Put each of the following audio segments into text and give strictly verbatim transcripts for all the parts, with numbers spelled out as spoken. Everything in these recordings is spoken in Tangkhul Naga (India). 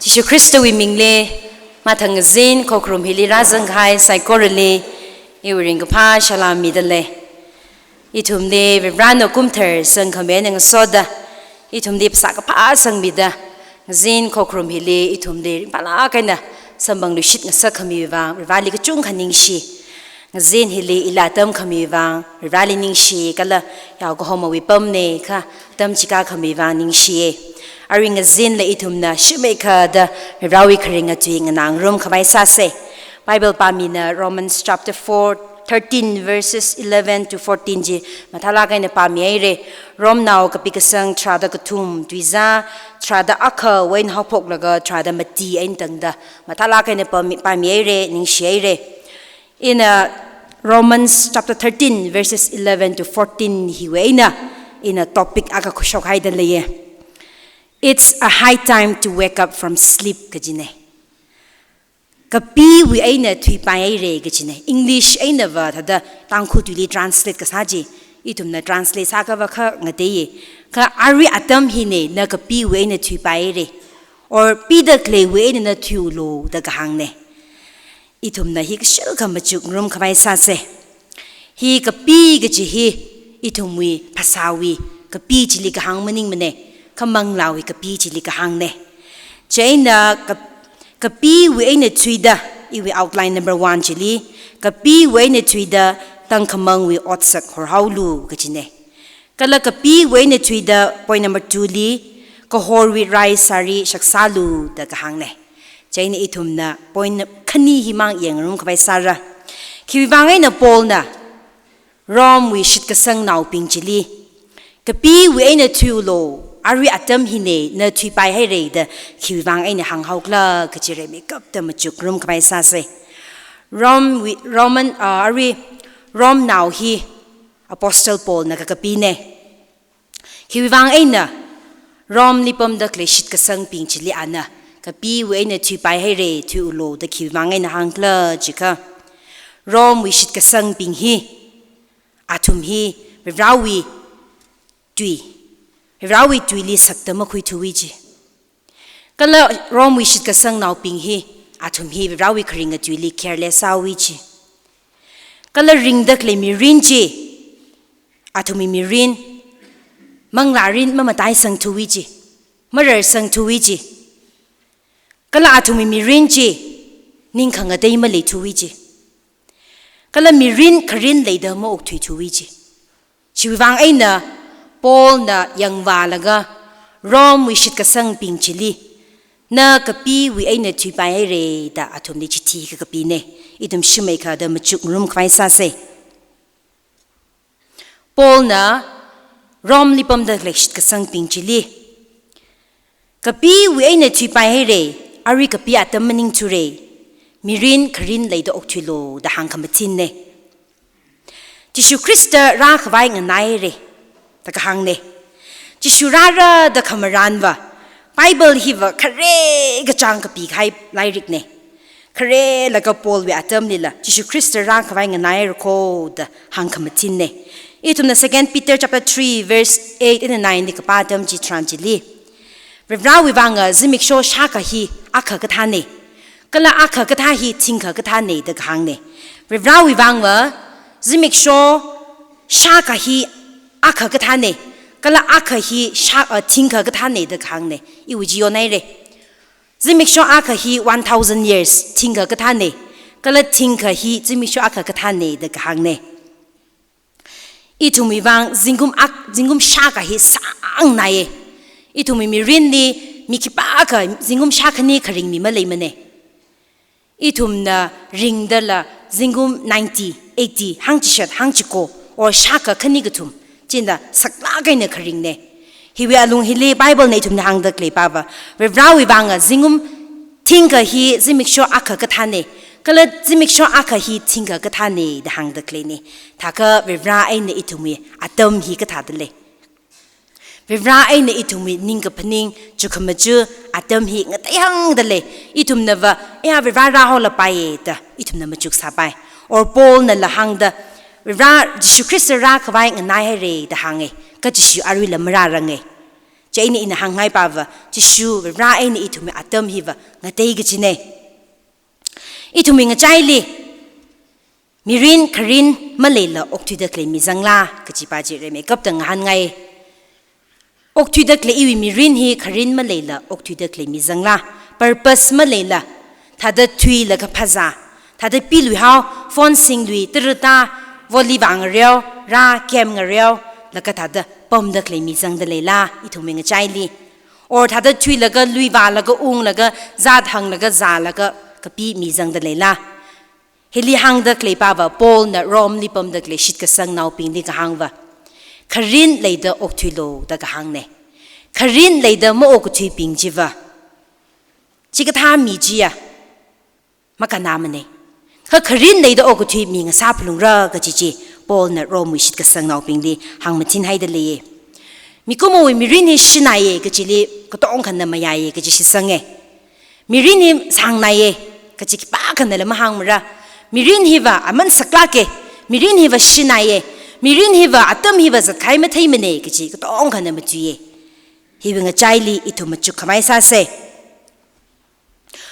Jishu Khristawui mingli, mathang ngazin khokharum hili rāzangkahai saikorali, iwui ringkaphā salam midalei. Ithumli Varivarana kumthar sangkhami eina ngasoda, ithumli phasā kaphā sangmida, ngazin khokharum hili ithumli ringphālāk eina samphangluishit ngasakkhamiwui vang, Varivarali kachungkha ningshi. Ngazin hili ila tamkhamiwui vang, Varivarali ningshi kala yaokahomawui pamna kha, tamchikākhamiwui vang ningshiya. Arui ngazinla ithumna shimeikhada Varivarawui kharinga tui nganāngarumkhavai sāsa. Bible pāmina Romans chapter four, thirteen verses eleven to fourteen chi mathālāk eina pāmihaira. Romnao kapi kasang tharāda kathum, tuizā tharāda akhawui eina haophoklaga tharāda mati eina tangda mathālāk eina pāmi, pāmihaira, ningshihaira. Ina Romans chapter thirteen, verses eleven to fourteen hiwui eina, ina topic akha khuishokhaida leiya. It's a high time to wake up from sleep kajina. Kapiwui eina thuipaihaira kajina. English einava thāda Tangkhul tuili translate kasā chi, ithumna translate sākhava kha ngateiya. Kha arui atam hina, na kapiwui eina thuipaihaira. Or pida khaleiwui eina na thuiulu da kahāngna. Ithumna hi kashilkha machukngarumkhavai sāsa. Hi kapi kaji hi ithumwui phasāwui kapi chili kahāng maningmana, kha manglāwui kapi chili kahāngna. Chieina kap-, kapiwui eina thuida, iwui outline number one chili, kapiwui eina thuida tangkhamangwui otsak horhaolu kajina. Kala kapiwui eina thuida point number two li, kahorwui rai sāri shaksālu da kahāngna. Chieina ithumna point khani himang yangngarumkhavai sāra. Khiwui vang eina Paulna Romewui shitkasangnaobing chili, kapiwui eina thuiulu, arui atam hina, na thuipaihaira da khiwui vang eina hānghaokhala kaji rimeikapta machukngarumkhavai sāsa. Romewui, Roman, ah, arui Romnao hi Apostle Paulna kakapina. Khiwui vang eina Romeli pamda khalei shitkasangbing chili ana kapiwui eina thuipaihaira, thuiulu da khiwui vang eina hāngkhala jiakha, Romewui shitkasangbing hi, athum hi Varivarawui tui, Varivarawui tuili sakta makhuithuwa ji. Kala Romewui shitkasangnaobing hi, athum hi Varivarawui kharinga tuili careless sāhaowa ji. Kala ringda khalei mirin chi, athumwui mirin, manglārin mamataisangthuwa ji, mararsangthuwa ji. Kala athumwui mirin chi, ning khangatei maleithuwa ji. Kala mirin kharin leida maokthuithuwa ji. Chiwui vang eina Paulna yangvālaga Romewui shitkasangbing chili, na kapiwui eina thuipaihaira da athumli chithi kakapina. Ithum shimeikhada machukngarumkhavai sāsa. Paulna Romeli pamda khalei shitkasangbing chili, kapiwui eina thuipaihaira, arui kapi atam maningthura, mirin kharin leida okthuilu da hāngkhamathinna. Jishu Khrista rākhavai nganaihaira da kahāngna. Jishu rāra da khamaranva, Bible hiva khare kachāng kapikahai lairikna. Kharelaga Paulwui atamlila Jishu Khrista rākhavai nganaihaira kho da hāngkhamathinna. Ithumna Second Peter chapter three verse eight and nine li kapā atam chitharan chili, Varivarawui vanga zimiksho shākha hi akha kathāna. Kala akha kathā hi thingkha kathāna da kahāngna. Varivarawui vangva zimiksho shākha hi akha kathāna. Kala akha hi shā, uh, thingkha kathāna da kahāngna. Iwui chi yonhaira. Zimiksho akha hi one thousand years, thingkha kathāna. Kala thingkha hi zimiksho akha kathāna da kahāngna. Ithumwui vang zingkum ak-, zingkum shākha hi sāngnaiya. Ithumwui mirinli mi khipākha zingkum shākhani kharing mi maleimana. Ithumna ringdala zingkum ninety, eighty, hangchishat, hangchiko, or shākha khani kathum, china saklāk eina kharingna. Hiwui alung hili Bible na ithumli hāngda khalei pava, Varivarawui vanga zingkum thingkha hi zimiksho akha kathāna, kala zimiksho akha hi thingkha kathāna da hāngda khaleina. Thākha Varivara eina ithumwui atam hi kathāda lei? Varivara eina ithumwui ningkaphaning, chukhamachu atam hi ngateihāngda lei. Ithumnava, ya Varivara rāhaolapaiya da ithumna machuksāpai. Or Paulnala hāngda, Varivara Jishu Khrista rākhavai nganaihaira da hānga. Kha Jishu aruila marāranga. Chieina ina hāngngai pava, Jishu Vare eina ithumwui atam hiva ngatei kajina. Ithumwui ngachaili, mirin kharin maleila okthuida khalei mi zangla, kaji pa chi rimeikapta ngahānngai. Okthuida khalei iwui mirin hi kharin maleila okthuida khalei mi zangla, purpose maleila, thāda thuilaga phazā, thāda piluihao, phone singluida rātā, volley vāngareo, rā game ngareo, laga thāda pamda khalei mi zangda leila, ithumwui ngachaili. Or thāda thuilaga, lui vālaga, unglaga, zat hānglaga, zālaga kapi mi zangda leila. Hili hāngda khalei pava Paulna Romeli pamda khalei shitkasangnaobingli kahāngva, kharin leida okthuilu da kahāngna. Kharin leida maokthuibing chiva, chikathā mi chiya makannāmana. Kha kharin leida okthui mi ngasā phalungra kaji chi Paulna Romewui shitkasangnaobingli hāngmathinhaida leiya. Mikumowui mirin hi shinaiya kajili katongkhana mayāya kaji shitsanga. Mirin hi sāngnaiya kaji khipākhanala mahāngmara. Mirin hiva aman saklāka. Mirin hiva shinaiya. Mirin hiva atam hiva zatkahai matheimana kaji katongkhana matuiya. Hiwui ngachaili ithum machukkhavai sāsa.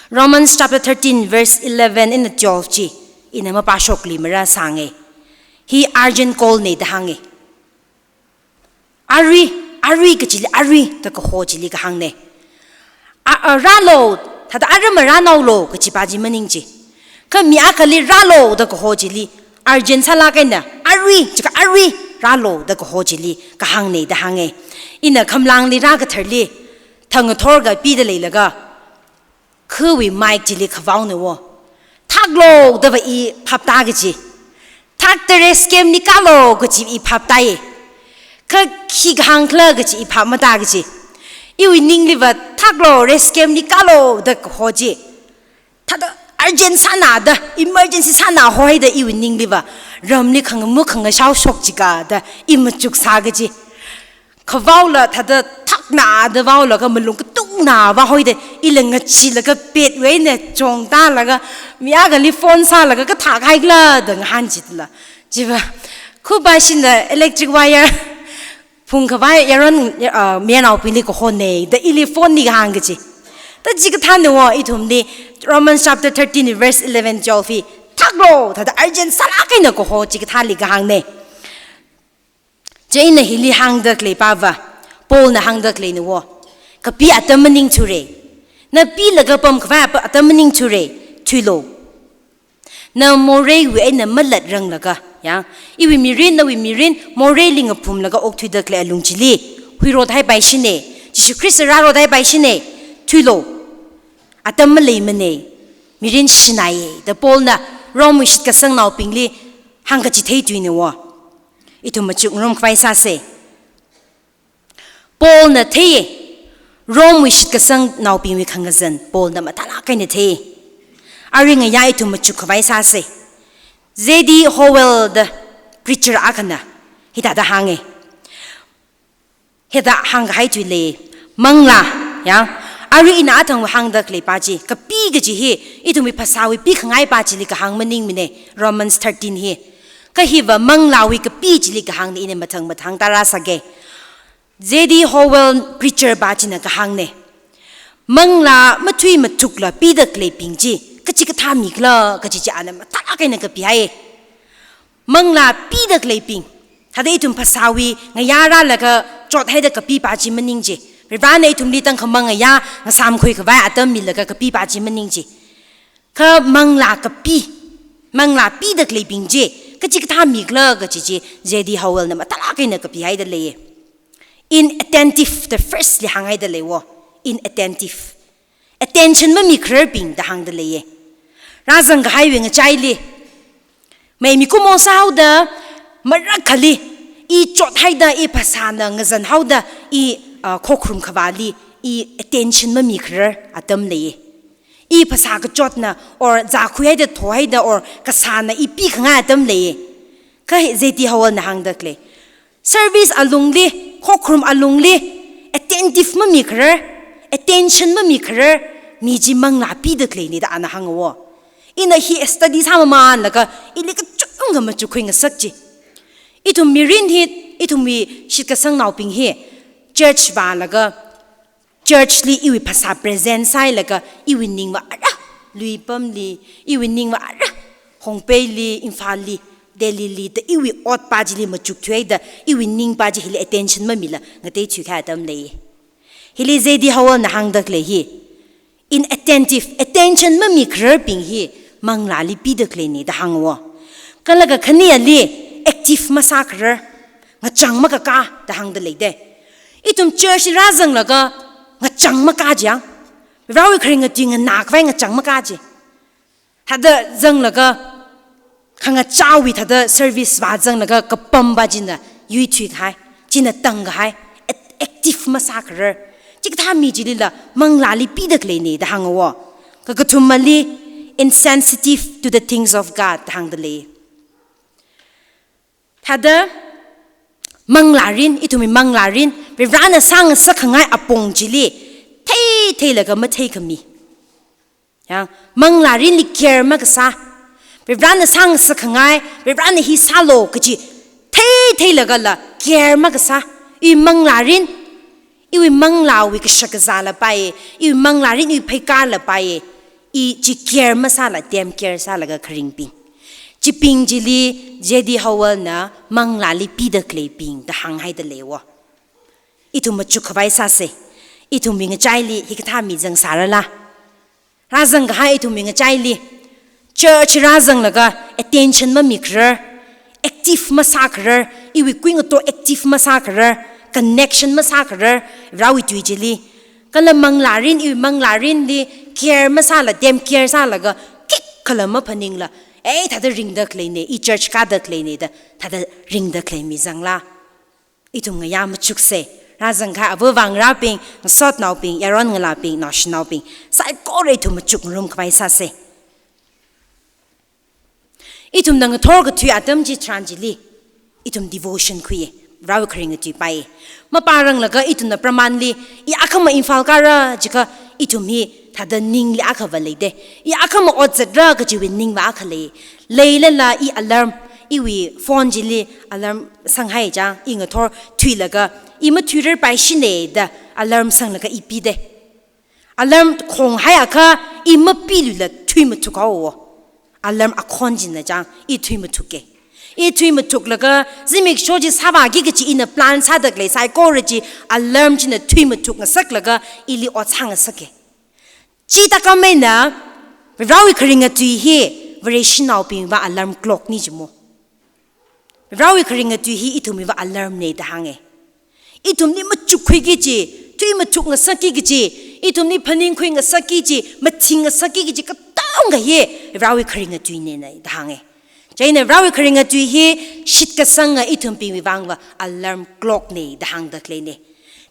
Romans chapter thirteen verse eleven eina twelve chi ina mapāshokluimara, sānga. Hi urgent call na da hānga. Arui, arui kajili, arui da kaho chili kahāngna. A, a, rālu, thāda aram rānaolu kaji pa chi maning chi. Kha mi akhali rālu da kaho chili urgent sālāk eina, arui, chikha arui rālu da kaho chili kahāngna da hānga. Ina khamlangli rākatharli thang ngathor kapida leilaga, khawui mic chili khavaona wo. Thaklu dava i phapta kaji. Thakta rescue ni kālu kaji i phaptaya. Kha khi kahāng khala kaji i phap mata kaji. Iwui ningliva thaklu rescue ni kālu da kaho chi, thāda urgent sāna da, emergency sāna hoida iwui ningliva ramli khangamu khangashao shok jika da i machuk sā kaji. Khavaola thāda thakna da vaolaga malung katungna vahoida ila ngacheelaga petwui eina chongtālaga mi akhali phone sālaga kathā kahai khala da ngahān chitla. Chiva, khupa shina electric wire phungkhavai yaron, ah, mayarnaobingli kahona da ili phone li kahāng kaji. Ta chikathāna wo ithumli Romans chapter thirteen verse eleven, twelve hi thaklu, thāda urgent sālāk eina kaho chikathāli kahāngna. Chieina hili hāngda khalei pava, Paulna hāngda khaleina wo. Kapi atam maningthura. Na pilaga pamkhavai apa atam maningthura. Thuilu. Na moreiwui eina malatranglaga, ya. Iwui mirin, nawui mirin, moreili ngaphumlaga okthuida khalei alung chili huirot haipaishina. Jishu Khrista rārot haipaishina. Thuilu. Atam maleimana. Mirin shinaiya da Paulna Romewui shitkasangnaobingli hāngkachithei tuina wo. Ithum machukngarumkhavai sāsa. Paulna theiya, Romewui shitkasangnaobingwui khangazan Paulna mathālāk eina theiya. Arui ngayā ithum machukkhavai sāsa. J D Howell da preacher akhana hithāda hānga. Hithāda hāngkahai tui lei, manglā, ya. Arui ina athang hāngda khalei pa chi, kapi kaji hi, ithumwui phasāwui pikhangai pa chili kahāng maningmana, Romans thirteen hi. Kha hiva manglāwui kapi chili kahāngna, ina mathang mathang tarā sāga. J D Howell preacher pa china kahāngna. Manglā mathui mathukla pida khaleibing chi, kachikathā mi khala, kaji chi ana mathālāk eina kapihai. Manglā pida khaleibing, thāda ithum phasāwui ngayā rālaga chothaida kapi pa chi maning chi. Varivarana ithumli tangkhamang ngayā ngasāmkhuikhavai atam milaga kapi pa chi maning chi. Kha manglā kapi, manglā pida khaleibing chi, kachikathā mi khala kaji chi, J D Howellna mathālāk eina kapihaida leiya. Inattentive, the first li hānghaida lei wo, inattentive. Attention mamikhararbing da hāngda leiya. Rāzangkahaiwui ngachaili, mai mikumo sāhaoda, marakhali, i chothaida, i phasāna ngazanhaoda, i, ah, khokharum khavāli, i attention mamikharar atam leiya. I phasā kachotna, or zākhuihaida thohaida, or kasāna i pikhangai atam leiya. Kha hi J D Howellna hāngda khalei. Service alungli, khokharum alungli, attentive mamikharar, attention mamikharar, mi chi manglā pida khaleina da ana hānga wo. Ina hi study sāmamanlaga, ili kachungkha machukkhui ngasak chi. Ithum mirin hi, ithumwui shitkasangnaobing hi, Church vālaga, church li iwui phasā present sāhailaga, iwui ningva ara, Luipamli, iwui ningva ara, Hongbeili, Imphalli, Delhili, da iwui otpa chili machukthuida, iwui ningpa chi hili attention mamila, ngateithui kahai atam lei. Hili J D Howell na hāngda khalei hi, inattentive, attention mamikhararbing hi manglāli pida khaleina da hānga. Kala kakhaneli active masākharar, ngachang makakā da hāngda leida. Ithum church rāzanglaga ngachang makā chiang, Varewui kharinga tui nganākhavai ngachang makā chi. Thāda zanglaga khangachāwui thāda service vāzanglaga kapampa china yuithui kahai, china tang kahai, ac-, active masākharar. Chikathā mi chilila manglāli pida khaleina da hānga. Kakathumali insensitive to the things of God da hāngda lei. Thāda manglārin, ithumwui manglārin, Varena sāngasakkhangai apong chili theitheilaga matheikhami. Yang, manglārinli care makasā. Varena sāngasakkhangai, Varena hi sālu kachi theitheilaga la care makasā. Iwui manglārin, iwui manglāwui kashakazā lapai, iwui manglārin iwui pheikar lapai, i chi care masāla, damn care sālaga kharingbing. Chibing chili J D Howell na manglāli pida khaleibing da hānghaida lei. Ithum machukkhavai sāsa. Ithumwui ngachaili hikathā mi zangsārala? Rāzang kahai ithumwui ngachaili, church rāzanglaga attention mamikharar, active masākharar, iwui kuingato active masākharar, connection masākharar, Varewui tui chili. Kala manglārin, iwui manglārinli care masāla, damn care sālaga, khikhala maphaningla, ei, thāda ringda khaleina, i church kāda khaleina da, thāda ringda khalei mi zangla? Ithum ngayā machuksa. Rāzang kahai ava avā ngarābing, ngasotnaobing, yaron ngalābing, naoshinaobing, saikora ithum machukrumkhavai sāsa. Ithumna ngathor kathui atam chitharan chili, ithum devotion khuiya, Varewui kharinga tui paiya. Mapāranglaga ithumna pramānli, i akhama Imphal kāra jiakha, ithum hi thāda ningli akhava leida. I akhama ot zatra kachiwui ningva akha lei. Leilala i alarm, iwui phone chili alarm sanghai chang, i ngathor thuilaga, i mathuirar paishina da alarm sanglaga i pida. Alarm khonghaiakha i mapiluila thuimathuk haowa. Alarm akhon china chang, i thuimathuka. I thuimathuklaga, zimiksho chi sāvāki kachi ina plan sāda khalei saikora chi, alarm china thuimathuk ngasaklaga, ili ot sāngasaka. Chithākha eina, Varewui kharinga tui hi, Vareshinaobingva alarm clock na jimo. Varewui kharinga tui hi ithumwuiva alarm na da hānga. Ithumli machukkhuiki kachi, thuimathuk ngasakki kachi, ithumli phaningkhui ngasakki kachi, mathing ngasakki kachi, katonga hi Varewui kharinga tuina da hānga. Chieina Varewui kharinga tui hi shitkasanga ithumbingwui vangva alarm clock na da hāngda khaleina.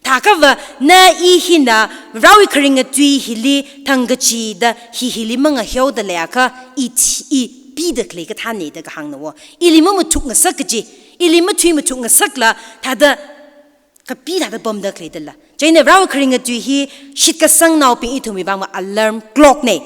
Thākhava na i hina Varewui kharinga tui hili thangkachida hi hili mangaheoda leiakha i thi-, i pida khalei kathāna da kahāngna wo. Ili mamathuk ngasak kachi, ili mathuimathuk ngasakla thāda kapi thāda pamda khaleidala. Chieina Varewui kharinga tui hi shitkasangnaobing ithumwui vangva alarm clock na.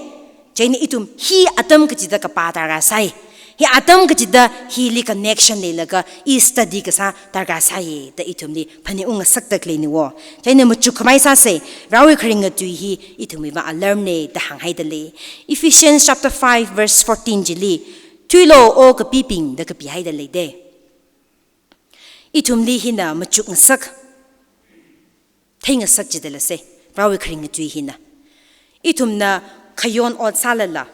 Chieina ithum hi atam kachida kapā darkar sai. Hi atam kachida hili connection leilaga i study kasā darkar sai da ithumli phaningung ngasakda khaleina wo. Chieina machukkhavai sāsa, Varewui kharinga tui hi ithumwuiva alarm na da hānghaida lei. Ephesians chapter five verse fourteen chili, thuilu o kapibing da kapihaida leida. Ithumli hina machuk ngasak, theingasak chidala sa, Varewui kharinga tui hina. Ithumna khayon ot sālala,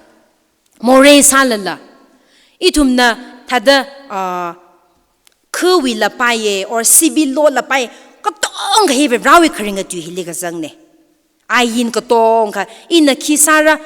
morei sālala, ithumna thāda, ah, khawui lapai ye, or civil law lapai, katonga hi Varewui kharinga tui hili kazangna. Ain katongkha, ina khi sāra,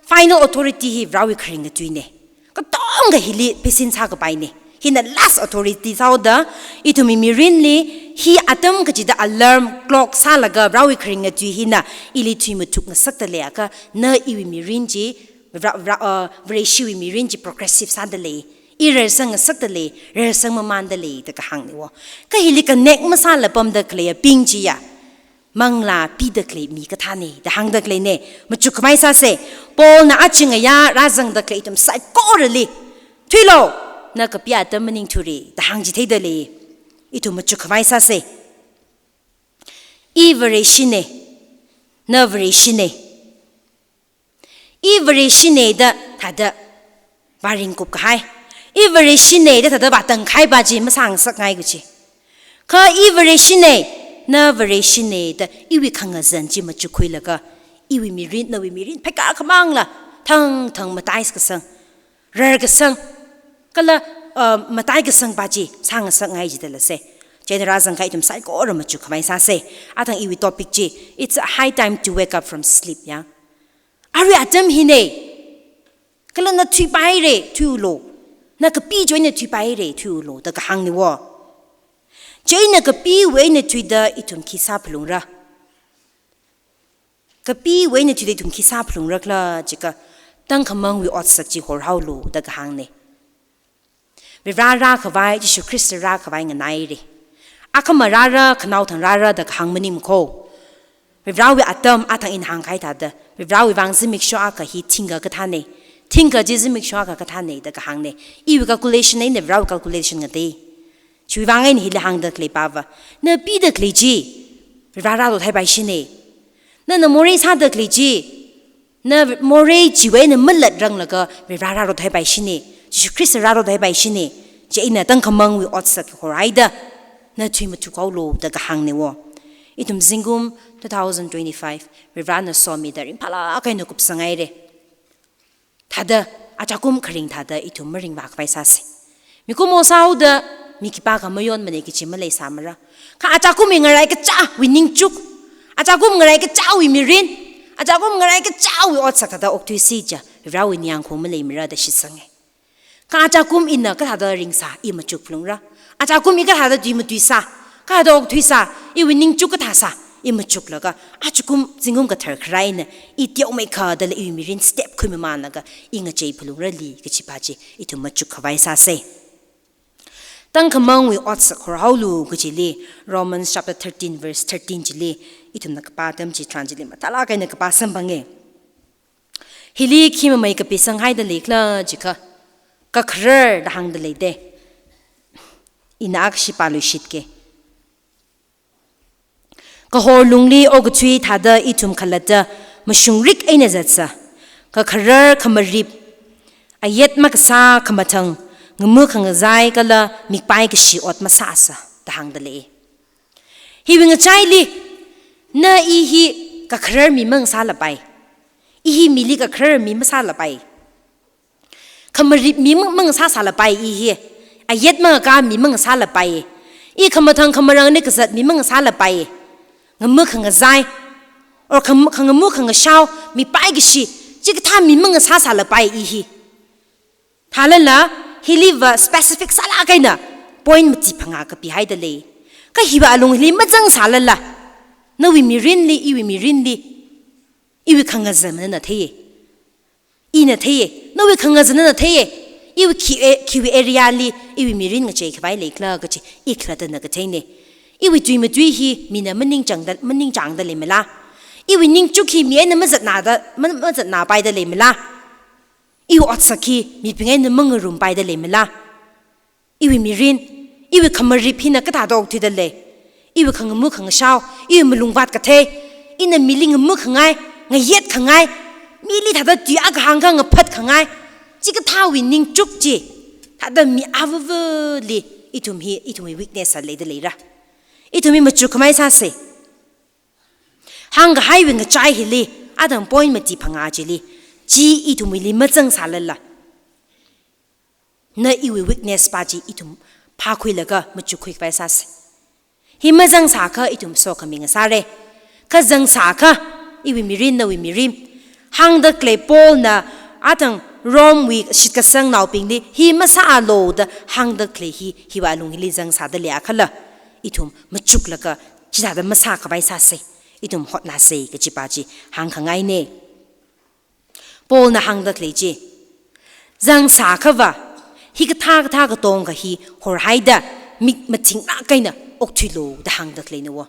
final authority hi Varewui kharinga tuina. Katonga hili pheisin sākapaina. Hina last authority sāhaoda, ithumwui mirinli, hi atam kachida alarm clock sālaga Varewui kharinga tui hina ili thuimathuk ngasakda leiakha, na iwui mirin chi, Vare-, Vare-, uh, Vareshiwui mirin chi progressive sāda lei. I rarsang ngasakda lei, rarsang mamānda lei da kahāngna wo. Kha hili connect masāla pamda khaleibing chiya, manglā pida khalei mi kathāna da hāngda khaleina. Machukkhavai sāsa, Paulna aja ngayā rāzangda khalei ithum saikorali, thuilu, na kapi atam maningthura da hāngchitheida lei. Ithum machukkhavai sāsa. I Vareshine, na Vareshine. I Vareshine da thāda vāringkup kahai. I Vareshine da thāda vātang kahai pa chi masāngasakngai kachi. Kha I Vareshine, na Vareshine da iwui khangazan chi machukkhuilaga, iwui mirin, nawui mirin, phaikar khamangla, thangthang matai kasang, rar kasang, kala, uh, matai kasang pa chi sāngasakngai jidala se. Chieina rāzangkha ithum saikora machukkhavai sāse. Athang iwui topic chi, it's a high time to wake up from sleep, ya. Arui atam hine. Kala na thuipaire, thuiulo. Na kapi chiwui eina thuipaire, thuiulo da kahāngni wo. Chieina kapiwui eina thuida ithum khi sāphalungra? Kapiwui eina thuida ithum khi sāphalungra khala jiakha, tangkhamangwui otsak chi horhaolu da kahāngni. Varivara rākhavai, Jishu Khrista rākhavai nganaire. Akhama rāra, khanaothang rāra da kahāng maningmana ko. Varivarawui atam athang ina hāngkahai thāda, Varivarawui vang zimiksho akha hi thingkha kathāne, thingkha chi zimiksho akha kathāne da kahāngne. Iwui calculation eina Varivarawui calculation ngatei. Chiwui vang eina hili hāngda khalei pava, na pida khalei chi Varivara rāda theipaishine. Nana morei sāda khalei chi, na morei chiwui eina malatranglaga Varivara rāda theipaishine, Jishu Khrista rāda theipaishine. Chieina tangkhamangwui otsak horhaida na thuimathukhaolu da kahāngni wo. Ithum zingkum two thousand twenty-five Varivarana somida ringphālāk eina kupsangaire. Thāda, achakum kharing thāda ithum maringvākhavai sāse. Mikumo sāhaoda mi khipākha mayonmane kachi maleisāmara. Kha achakumwui ngaraikachāwui ningchuk, achakum ngaraikachāwui mirin, achakum ngaraikachāwui otsak thāda okthuisi chiakha, Varivarawui ningyāng kho maleimara da shitsange. Kha achakum ina kathāda ringsā, i machukphalungra? Achakum i kathāda tui matuisā, kathāda okthuisā, iwui ningchuk kathā sā, i machuklaga, achakum zingkum kathar kharā eina, i teomeikha dala iwui mirin step khuimamānlaga, i ngacheiphalungrali kachi pa chi ithum machukkhavai sāse. Tangkhamangwui otsak horhaolu kachili, Romans chapter thirteen verse thirteen chili, ithumna kapā atam chitharan chili mathālāk eina kapā samphange. Hili khi mamei kapisang haida leikhala jiakha, kakharar da hāngda leide. Ina akhashi pāluishitke. Kahor lungli okathui thāda ithum khalatta mashungrik eina zatsa, kakharar, khamarip, ayet makasā, khamathang, ngamu khangazai kala mikpai kashi ot masāsa da hāngda lei. Hiwui ngachaili, na i hi kakharar mi mangasālapai. I hi mili kakharar mi masālapai. Khamarip mi mang-, mangasāsālapai i hi. Ayet mangakā mi mangasālapai. I khamathang khamarang eina kazat mi mangasālapai. Ngamu khangazai, or kham-, khangamu khangashao, mikpai kashi, chikathā mi mangasāsālapai i hi. Thālala, hiliva specific sālāk eina point mati phangā kapihaida lei. Kha hiva alung hili mazangsālala, nawui mirinli, iwui mirinli, iwui khangazan nana theiye. Ina theiye, nawui khangazan nana theiye. Iwui khi e-, khiwui area li, iwui mirin ngacheikhavai leikhala kachi, i khalattana katheine. Iwui tui matui hi mina maningchāngda, maningchāngda leimala? Iwui ningchuk hi mi eina mazatnada, ma-, mazatnapaida leimala? Iwui otsak hi mibing eina mangarumpaida leimala? Iwui mirin, iwui khamarip hina kathāda okthuida lei? Iwui khangamu khangashao, iwui malungvāt kathei, ina mili ngamu khangai, ngayet khangai, mili thāda tui akha hāngkha ngaphat khangai, chikathāwui ningchuk chi, thāda mi avavali ithum hi, ithumwui weakness sā leida leira. Ithum hi machukkhamei sāse. Hāngkahaiwui ngachai hili, atam point mati phangā chili, chi ithumwuili mazangsālala, na iwui weakness pa chi ithum phākhuilaga machukkhuikhavai sāse. Hi mazangsākha ithum sokhami ngasāre. Kha zangsākha iwui mirin, nawui mirin. Hāngda khalei Paulna atam Romewui shitkasangnaobingli hi masāalu da hāngda khalei hi, hiva alung hili zangsāda leiakhala, ithum machuklaga chithāda masākhavai sāse. Ithum hotnāse kachi pa chi hāngkhangaine. Paulna hāngda khalei chi, zangsākhava, hikathā kathā katongkha hi horhaida mik mathinglāk eina okthuilu da hāngda khaleina wo.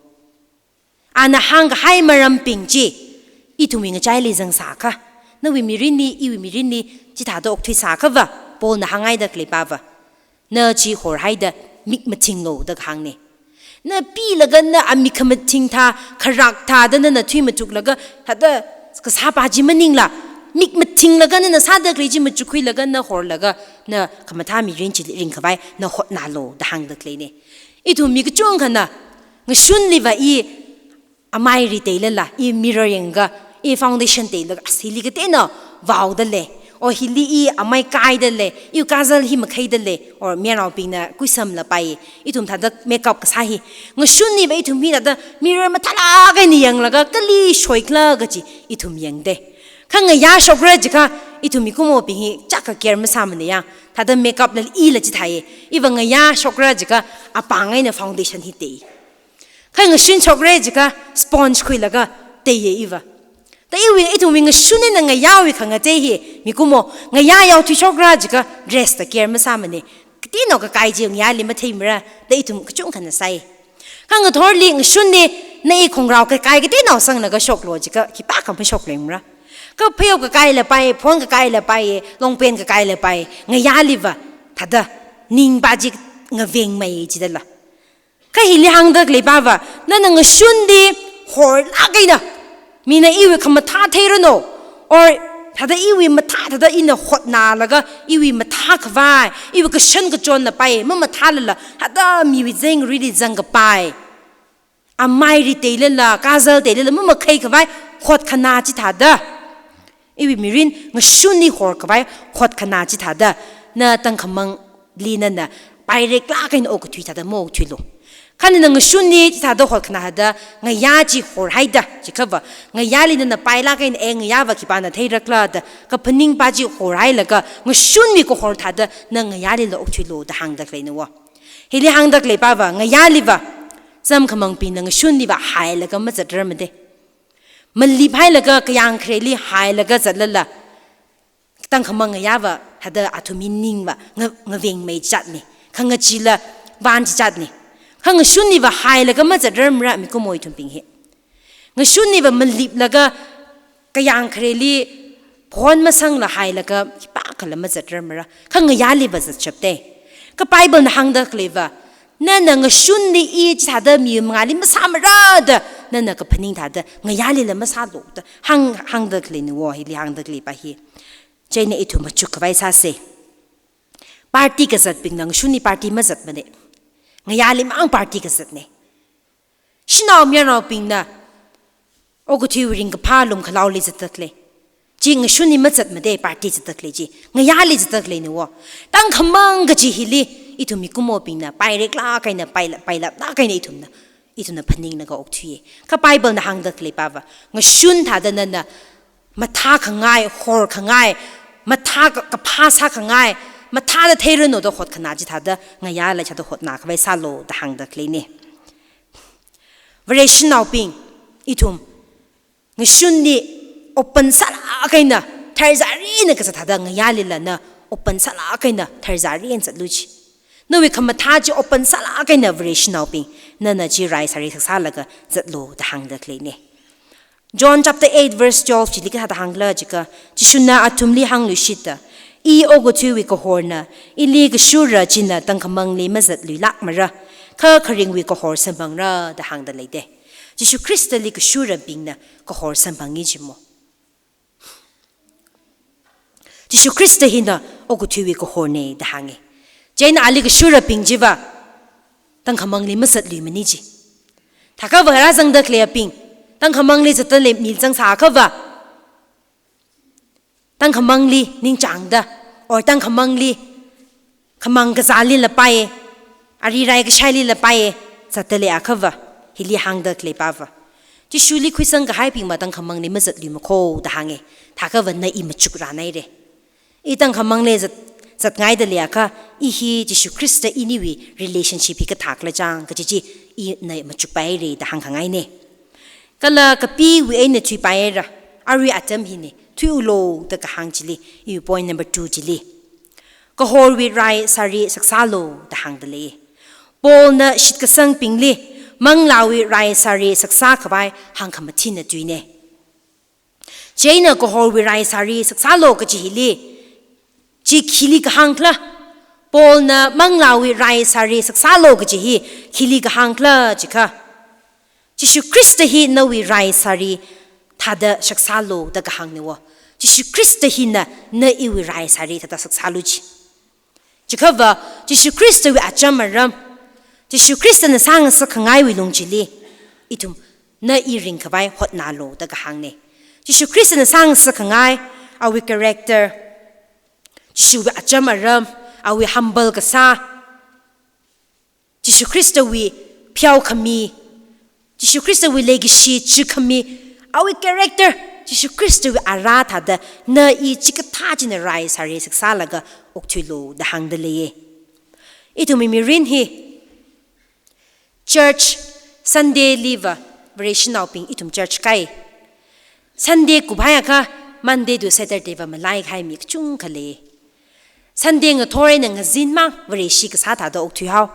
Ana hāngkahai marambing chi, ithumwui ngachaili zangsākha, nawui mirinli, iwui mirinli, chithāda okthuisākhava, Paulna hānghaida khalei pava, na chi horhaida mik mathinglu da kahāngne. Na pilaga na amik khamathing thā, kharak thāda nana thui matuklaga, thāda kasāpa chi maningla, mik mathinglaga nana sāda khalei chi machukkhuilaga na horlaga, na khamathā mirin chi ringkhavai na hotnālu da hāngda khaleine. Ithum mi kachungkhana, ngashunliva i amai riteilala, i mirror yanglaga, i foundation teilaga, as hili kateonao vaoda lei, or hili i amai kaida lei, i kajal hi makhaida lei, or mayarnaobingna kuisamlapai, ithum thāda makeup kasā hi. Ngashunliva ithum hi thāda mirror mathālāk eina yanglaga, kali shoikhala kaji ithum yangde. Kha ngayā shokra jiakha, ithum mikumobing hi chaka care masāmane ya. Thāda makeup la ila chithāye. Iva ngayā shokra jiakha, apāng eina foundation hi tei. Kha ngashun shokra jiakha sponge khuilaga teiye iva. Da iwui, ithumwui ngashun eina ngayāwui khangatei hi, mikumo, ngayā yaothui shokra jiakha dress da care masāmane. Kateonao kakai chi ngayāli matheimara, da ithum kachungkhana sāi. Kha ngathorli ngashunli, na i khongrao kakai kateonao sanglaga shoklu jiakha, khipākha mashok lengmara. Kha phayao kakaila pai, phon kakaila pai, long pant kakaila pai, ngayāliva, thāda, ningpa chi ngavengmei jidala. Kha hili hāngda khaleipava, nana ngashunli horlāk eina, mina iwui khamathā theiranu, or thāda iwui mathā thāda ina hotnālaga, iwui mathākhavai, iwui kashan kachonla pai, mamathālala, thāda miwui zeng rili zangkapai. Amai riteilala, kajal teilala, mamakhai khavai, hotkhanā chithāda. Iwui mirin, ngashunli horkhavai, hotkhanā chithāda, na tangkhamangli nana, paireklāk eina okathui thāda maokthuilu. Kha nana ngashunli chithāda hotkhanā thāda, ngayā chi horhaida, jiakhava, ngayāli nana pailāk eina, e ngayāva khipāna theirakhala da, kaphaningpa chi horhailaga, ngashunwui kahor thāda, na ngayālila okthuilu da hāngda khaleine wo. Hili hāngda khaleipava, ngayāliva, zam khamangbingna ngashunliva hailaga mazatrarmade. Malip hailaga kayāng khareli hailaga zatlala, tangkhamang ngayāva, thāda athumwui ningva, nga-, ngavengmei jatne. Khangachila, van jatne. Kha ngashunliva hailaga mazatrarmara mikumo ithumbing hi. Ngashunliva maliplaga kayāng khareli phon masangla hailaga khipākhala mazatrarmara. Kha ngayāliva zatshapde. Kha Bible na hāngda khaleiva, nana ngashunli i chithāda mi mangāli masāmara da, nana kaphaning thāda, ngayālila masālu da, hāng, hāngda khaleine wo, hili hāngda khaleipa hi. Chieina ithum machukkhavai sāse. Party kazatbingna ngashunli party mazatmane. Ngayālimang party kazatne. Shanao mayarnaobingna, okathui ringkaphā lumkhalaoli zatda khalei. Chi ngashunli mazatmade party zatda khalei chi. Ngayāli zatda khaleine wo. Tangkhamang kaji hili, ithum mikumobingna, paireklāk eina, paila-, pailaplāk eina ithumna, ithumna phaninglaga okthuiye. Kha Bible na hāngda khaleipava, ngashun thāda nana, mathākhangai, horkhangai, mathā ka-, kaphā sākhangai, mathāda theiranu da hotkhanā chithāda, ngayāla chithāda hotnākhavai sālu da hāngda khaleine. Vareshinaobing, ithum, ngashunli open sālāk eina, tharzarina kazat thāda ngayālila na open sālāk eina, tharzarina zatlu chi. Nawui khamathā chi open sālāk eina Vareshinaobing, nana chi rai sāri saksālaga zatlu da hāngda khaleine. John chapter eight verse twelve chili kathāda hāngkhala jiakha, Jishuna athumli hāngluishita, I okathuiwui kahorna, ili kashura china tangkhamangli mazatluilākmara, kha kharingwui kahor samphangra da hāngda leide. Jishu Khristali kashurabingna kahor samphangi jimo. Jishu Khrista hina okathuiwui kahorne da hānge. Chieina ali kashurabing chiva tangkhamangli mazatluimani chi. Thākhava rāzangda khaleibing, tangkhamangli zatda lei mi zangsākhava, tangkhamangli ningchāngda, or tangkhamangli khamang kazālila pai, ari rai kashailila pai, zatda leiakhava, hili hāngda khaleipava, Jishuli khuisang kahaibingva tangkhamangli mazatluimakho da hānge. Thākhava na i machukrānaire. I tangkhamangli zat, zatngaida leiakha, i hi Jishu Khrista iniwui relationship hi kathākhala chang kaji chi ina machukpaire da hāngkhangaine. Kala kapiwui eina thuipaira, arui atam hine, thuiulo da kahāng chili, iwui point number two chili. Kahorwui rai sāri saksālo da hāngda lei. Paulna shitkasangbingli, manglāwui rai sāri saksākhavai hāngkhamathina tuine. Chieina kahorwui rai sāri saksālo kaji hili, chi khili kahāngkhala, Paulna manglāwui rai sāri shaksālu kaji hi khili kahāng khala jiakha, Jishu Khrista hi nawui rai sāri thāda shaksālu da kahāngna wo. Jishu Khrista hina na iwui rai sāri thāda shaksālu ji. Chiakhava, Jishu Khristawui acham aram, Jishu Khristana sāngasakkhangai wuilung chili, ithum na i ringkhavai hotnālu da kahāngna. Jishu Khristana sāngasakkhangai, awui character, Jishuwui acham aram, awui humble kasā, Jishu Khristawui pheokhami, Jishu Khristawui leikashi chikhami, awui character, Jishu Khristawui ara thāda na i chikathā china rai sāri shaksālaga okthuilu da hāngda leiya. Ithumwui mirin hi church Sunday liva Vareshinaobing ithum church kai. Sunday kup haiakha Monday to Saturday va malaikahai mi kachungkha lei. Sunday ngathor eina ngazin mang Vareshi kasā thāda okthuihao.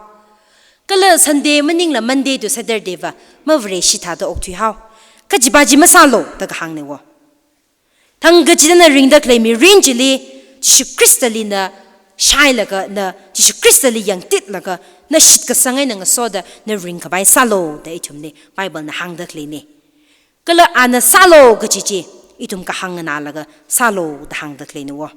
Kala Sunday maningla Monday to Saturday va ma Vareshi thāda okthuihao. Kajipa chi masālu da kahāngna wo. Thangkachida na ringda khalei mirin chili, Jishu Khristali na shailaga, na Jishu Khristali yangtitlaga, na shitkasang eina ngasoda na ringkhavai sālu da ithumli Bible na hāngda khaleina. Kala ana sālu kaji chi, ithum kahāng nganālaga sālu da hāngda khaleina wo.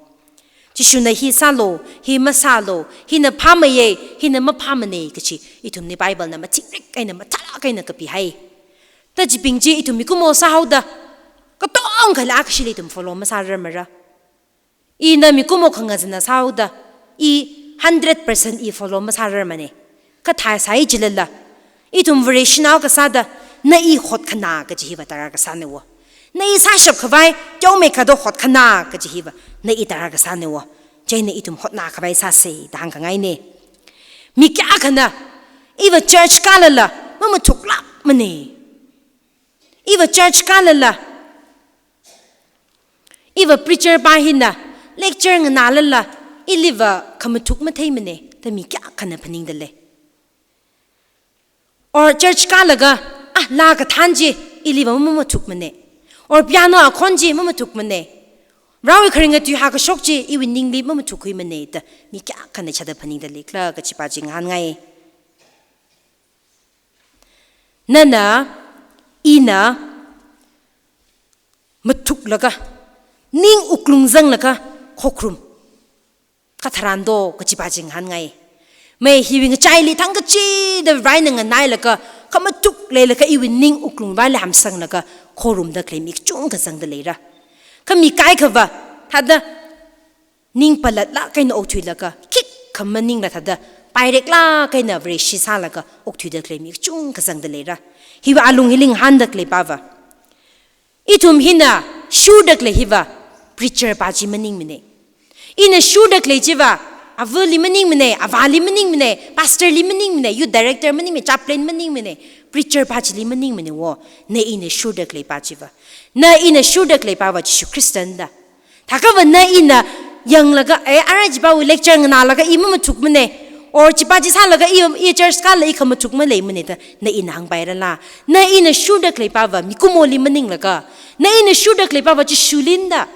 Jishuna hi sālu, hi masālu, hina phāmeiya, hina maphāmana kaji, ithumli Bible na mathingrik eina mathālāk eina kapihai. Thāda chibing chi ithum mikumo sāhaoda, katongkha la kashili ithum follow masārarmara. Ina mikumo khangazana sāhaoda, i hundred percent i follow masārarmana. Kathā sāi jilala, ithum Vareshinao kasāda, na i hotkhana kaji hiva tarākha sāna wo. Na i sāshapkhavai, teomeikha do hotkhana kaji hiva, na i tarākha sāna wo. Chieina ithum hotnākhavai sāsa da hāngkhangaina. Mi kayākhana, iva church kālala, mamathuklākmana. Iva church kālala, iva preacher pa hina lecture nganālala, iliva khamathuk matheimana, da mi kayākhana phaningda lei. Or church kālaga, ah, laa kathān chi iliva mamathukmana. Or piano akhon chi mamathukmana. Varewui kharinga tui hākashok chi iwui ningli mamathukhuimana da mi kayākhana chāda phaningda leikhala kajipa chi ngahānngai. Nana, ina, mathuklaga, ning wuklung zanglaga, khokharum katharan do kajipa chi ngahānngai. Mai hiwui ngachaili thangkachida Varena nganailaga, khamathuk leilaga iwui ning wuklung Vareli hamsanglaga, khorumda khalei mi kachungkha zangda leira. Kha mi kaikhava, thāda, ning palatlāk eina okthuilaga, khikha maningla thāda, paireklāk eina Vareshi sālaga, okthuida khalei mi kachungkha zangda leira. Hiva alung hili ngahānda khaleipa va, ithum hina shurda khalei hiva, preacher pa chi maningmana. Ina shurda khalei chiva, avali maningmana, avāli maningmana, pastor li maningmana, youth director maningmana, chaplain maningmana, preacher pa chili maningmana wo, na ina shurda khaleipa chiva. Na ina shurda khaleipa va Jishu Khristana da. Thākhava na ina yanglaga, eh, ara chipawui lecture nganālaga i mamathukmana. Or chipa chi sālaga i, i church kālala i khamathuk maleimana da, na ina hāngpairala. Na ina shurda khaleipa va mikumoli maninglaga, na ina shurda khaleipa va Jishulina da.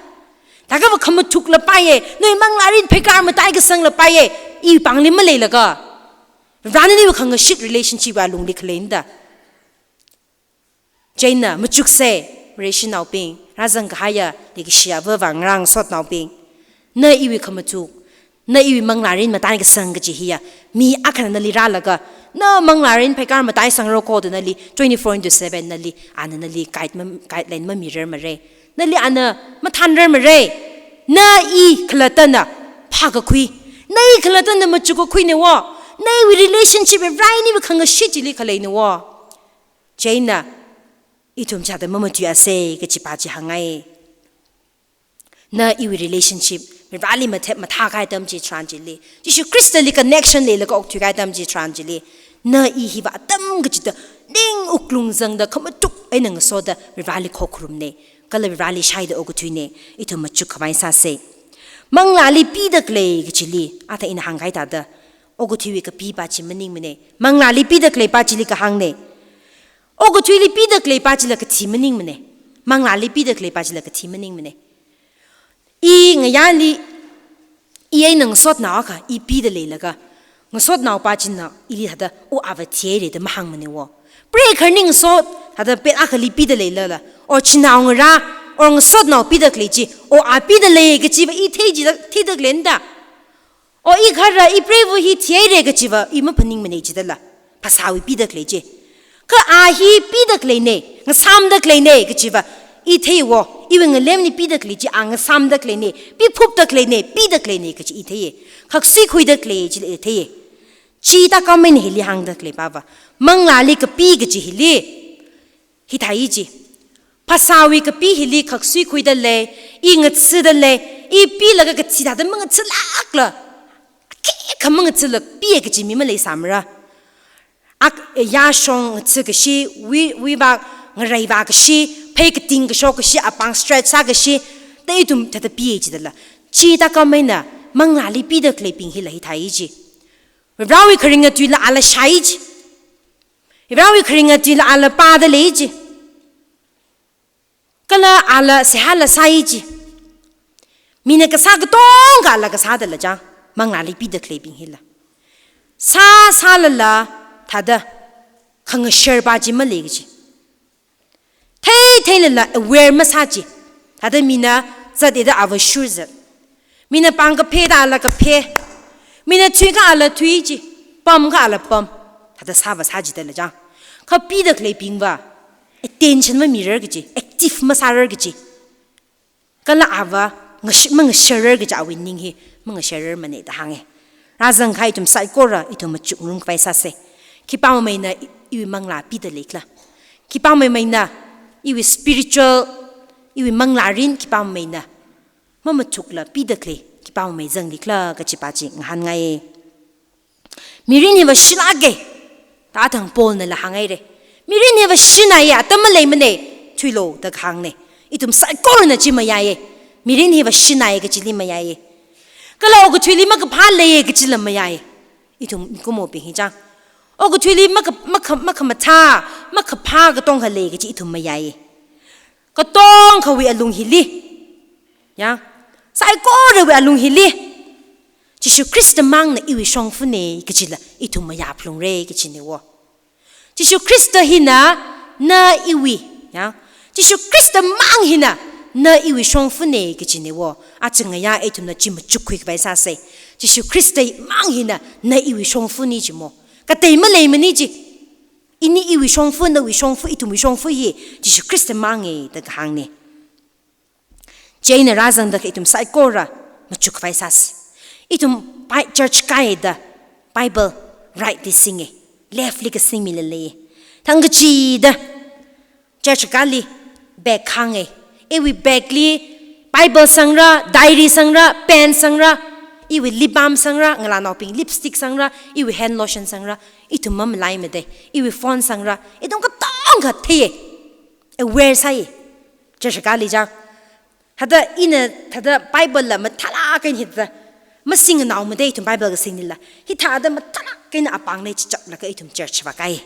Thākhava khamathuk lapaiya, nawui manglārin pheikar matai kasang lapaiya, i pāngli maleilaga, Varena nawui khangashit relationship alungli khaleina da. Chieina machuksa, Vareshinaobing, rāzang kahaiya, leikashi ava vāngarā ngasotnaobing. Na iwui khamathuk, na iwui manglārin matai kasang kaji hiya, mi akhana nali rālaga, na manglārin pheikar matai sangroko da nali twenty-four into seven nali, ana nali guide ma, guideline mamirarmara. Nali ana mathānrarmara. Na i khalattana phākakhui, na i khalattana machukkakhuina wo, na iwui relationship Varena nawui khangashit chili khaleina wo. Chieina, ithum chāda mamatui asa kajipa chi hāngngai. Na iwui relationship Vareli mathep mathākahai atam chitharan chili, Jishu Khristali connection leilaga okthuikahai atam chitharan chili, na i hiva atam kachida ning wuklung zangda khamathuk eina ngasoda Vareli khokharumna, kala Vareli shaida okathuina, ithum machukkhavai sāsa. Manglāli pida khalei kachili, ata ina hāngkahai thāda, okathuiwui kapipa chi maningmana, manglāli pida khaleipa chili kahāngna. Okathuili pida khaleipa chila kathi maningmana. Manglāli pida khaleipa chila kathi maningmana. I ngayāli I eina ngasotnao akha i pida leilaga, ngasotnao pa china ili thāda, o, ava thihaire da mahāngmane wo. Preigaharna ngasot thāda pet akhali pida leilala, o, chinaongarā, o, ngasotnao pida khalei chi, o, a pida lei kachiva i thei jida, theida khaleina da. O, i kharā, i preiva hi thihaire kachiva i maphaningmane jidala, phasāwui pida khalei chi. Kha a hi pida khaleine, ngasāmda khaleine kachiva i thei wo, iwui ngalemli pida khalei chi a ngasāmda khaleine, piphupda khaleine, pida khaleine kachi i theiye. Khaksuikhuida khalei chili i theiye. Chi tākam eina hili hāngda khalei pava, manglāli kapi kachi hili hithāi chi. Phasāwui kapi hili khaksuikhuida lei, i ngathada lei, i pilaga kachi thāda mangathālākla, khikha mangathāla piye kachi mi maleisāmara. Ak, yāshong ngathā kashi, wui, wui vak ngarai vākashi, phei kating kashok kashi, apāng stretch sākashi, da ithum thāda piye jidala. Chi tākam eina manglāli pida khaleibing hila hithāi chi. Varewui kharinga tuila ala shāi chi. Varewui kharinga tuila ala pāda lei chi. Kala ala seihāla sāi chi. Mina kasā katonga ala kasādala chang, manglāli pida khaleibing hila. Sā, sālala, thāda, khangashar pa chi malei kachi. Thei, theilala aware masā chi. Thāda mina zatte da ava shur zat. Mina pāng kapheda ala kaphe. Mina thuikha ala thui chi. Pamkha ala pam. Thāda sāva sā jidala chang. Kha pida khaleibingva attention mamirar kachi, active masārar kachi. Kala ava ngash-, mangasharar kachi awui ning hi mangashararmane da hānge. Rāzangkahai ithum saikora, ithum machukngarumkhavai sāse. Khipāmeina i-, iwui manglā pida leikhala. Khipāmeina iwui spiritual, iwui manglārin khipāmeina mamathukla pida khalei, khipāmei zanglikhala kachi pa chi ngahānngai. Mirin hiva shilāke, da athang Paulnala hānghaire. Mirin hiva shinaiya, atam maleimane, thuilo da kahāngne. Ithum saikorana chi mayāye. Mirin hiva shinai kachili mayāye. Kala okathuili makaphā leiye kachila mayāye. Ithum mikumobing hi chang. Okathuili makha-, makha-, makhamathā, makaphā katonga lei kachi ithum mayāye. Katongawui alung hili. Ya, saikorawui alung hili. Jishu Khrista mangna iwui shongfane kachila ithum mayāphalungre kachine wo. Jishu Khrista hina na iwui, ya. Jishu Khrista mang hina na iwui shongfane kachine wo. Achangaya ithumna chi machukkhuikhavai sāse. Jishu Khrista mang hina na iwui shongfane chi mo. Katei maleimane chi. Ini iwui shongfa, nawui shongfa, ithumwui shongfa hi Jishu Khrista mange da kahāngne. Chieina rāzangda khalei ithum saikora machukkhavai sāse. Ithum Bi-, church kāhaida Bible right li singe, left li kasingmila lei. Thangkachida church kāli bag hānge. Iwui bag li Bible sangra, diary sangra, pen sangra, iwui lip balm sangra, ngalānaobing lipstick sangra, iwui hand lotion sangra, ithum mamalaimade, iwui phone sangra, ithum katonga theiye. Aware sāi. Church kāli chang. Thāda ina, thāda Bible la mathālāk eina hithāda masingnaomade ithum Bible kasing nila. Hithāda mathālāk eina apāng leichichaplaga ithum church vākai.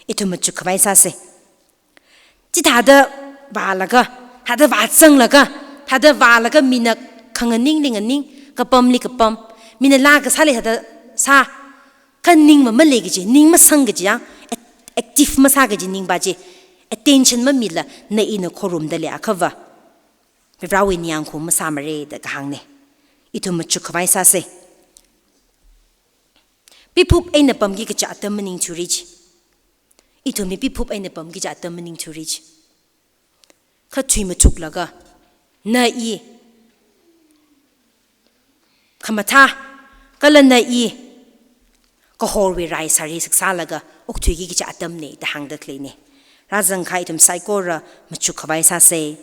Ithum machukkhavai sāse. Chithāda vālaga, thāda vāzanglaga, thāda vālaga mina khanganingli nganing, kapamli kapam, mina laa kasāli thāda sā, kha ningva malei kachi, ning masang kachi ya, ac-, active masā kachi ning pa chi, attention mamila na ina khorumda leiakhava, Varewui ningyāng khumasāmare da kahāngne. Ithum machukkhavai sāse. Piphup eina pamki kachi atam maningthura chi. Ithumli piphup eina pamki kachi atam maningthura chi. Kha thuimathuklaga, na i khamathā, kala na i kahorwui rai sāri saksālaga okthuiki kachi atamne da hāngda khaleine. Rāzangkahai ithum saikora machukkhavai sāse.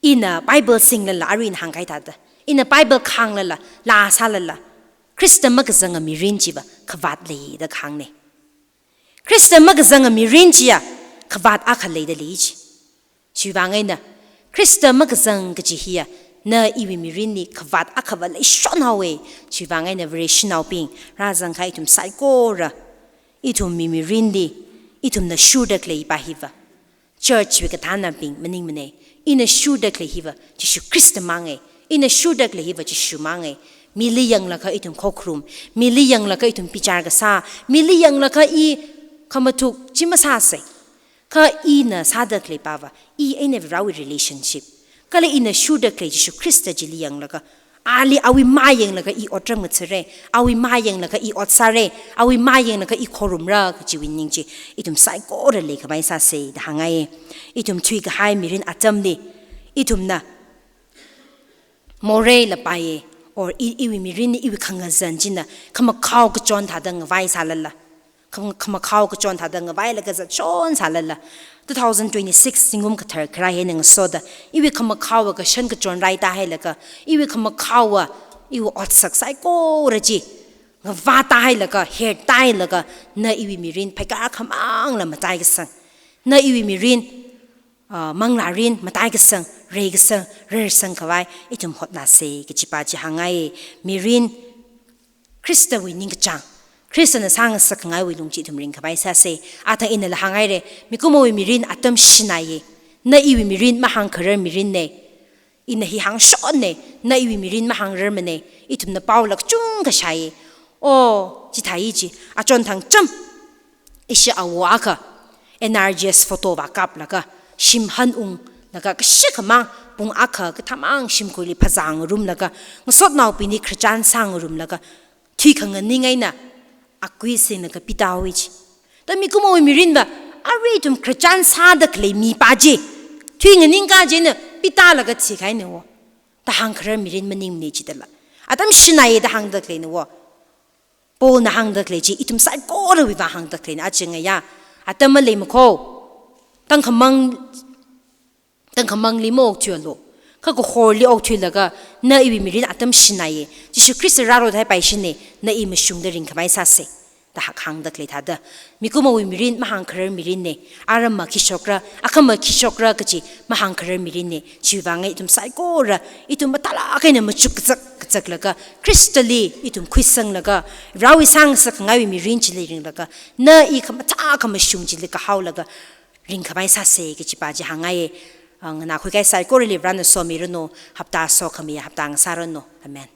Ina Bible singlala, arui ina hāngkahai thāda, ina Bible khānglala, laa sālala, Khrista makazanga mirin chiva khavāt lei da kahāngne. Khrista makazanga mirin chiya khavāt akha leida lei chi. Chiwuivang eina, Khrista makazang kachi hiya, na iwui mirinli khavāt akhava leishon haowe. Chiwuivang eina Vareshinaobing, rāzangkahai ithum saikora, ithumwui mirinli ithumna shurda khalei pa hiva church wui kathānnabing maningmane. Ina shurda khalei hiva Jishu Khrista mange. Ina shurda khalei hiva Jishu mangai. Mili yanglaga ithum khokharum, mili yanglaga ithum bichar kasā, mili yanglaga i khamathuk chi masāsei. Kha ina sāda khalei pava, i eina Varewui relationship, kala ina shurda khalei Jishu Khrista chili yanglaga, ali awui mai yanglaga i otram ngathare, awui mai yanglaga i ot sāre, awui mai yanglaga i khorumra kajiwui ning chi ithum saikorali khavai sāsei da hāngai. Ithum thuikahai mirin atamli, ithumna morei lapai, or i, iwui mirin, iwui khangazan china khamakhao kachon thāda ngavai sālala, kham-, khamakhao kachon thāda ngavailaga zatshon sālala, two thousand twenty-six zingkum kathar kharā hi eina ngasoda, iwui khamakhaowa kashan kachon raita hailaga, iwui khamakhaowa iwui otsak saikora chi ngavata hailaga, herta hailaga, na iwui mirin phaikar khamangla matai kasang, na iwui mirin, ah, manglārin matai kasang, rei kasang, rersang khavai ithum hotnāsei kajipa chi hāngai. Mirin Khristawui ningkachāng, Khristana sāngasak khangaiwui lung chi ithum ringkhavai sāsei. Athang inala hāngaire, mikumowui mirin atam shinaiye. Na iwui mirin mahāngkharar mirinne. Ina hi hāngshonne, na iwui mirin mahāngrarmane. Ithumna paolāk chungkha shāye. O, chithāi chi, achon thangcham ishi awo akha N R G S photo va kaplaga, shim hanunglaga, kashi khamang pung akha kathāmang shimkhuili phazāngarumlaga, ngasotnaobingli khararchan sāngarumlaga, thuikhanganing eina akui singlaga pitāhaowa chi. Da mikumowui mirinva, arui ithum khararchan sāda khalei mipa chi, thuinganing kajina pitālaga thikahaina wo. Da hāngkharar mirin maningmane chidala, atam shinaiye da hāngda khaleina wo. Paulna hāngda khalei chi ithum saikorawui vang hāngda khaleina, aja ngayā. Atam maleima kho. Tangkhamang, tangkhamangli maokthuialu. Kha kahorli okthuilaga, na iwui mirin atam shinaiye, Jishu Khrista rāro thaipai shine, na i mashungda ringkhavai sāsei da hak hāngda khalei thāda. Mikumowui mirin mahāngkharar mirinne. Aramma khi shokra, akhama khi shokra kaji mahāngkharar mirinne. Chiwui vang eina ithum saikora, ithum mathālāk eina machuk kazak kazaklaga, Khristali ithum khuisanglaga, Varewui sāngasak khangaiwui mirin chili ringlaga, na i khamathā khamashung chili kahaolaga ringkhavai sāsei kajipa chi hāngngaiye. Ah, nganākhui kahai saikorali Varena somiranu, hapta sokhami hapta ngasāranu. Amen.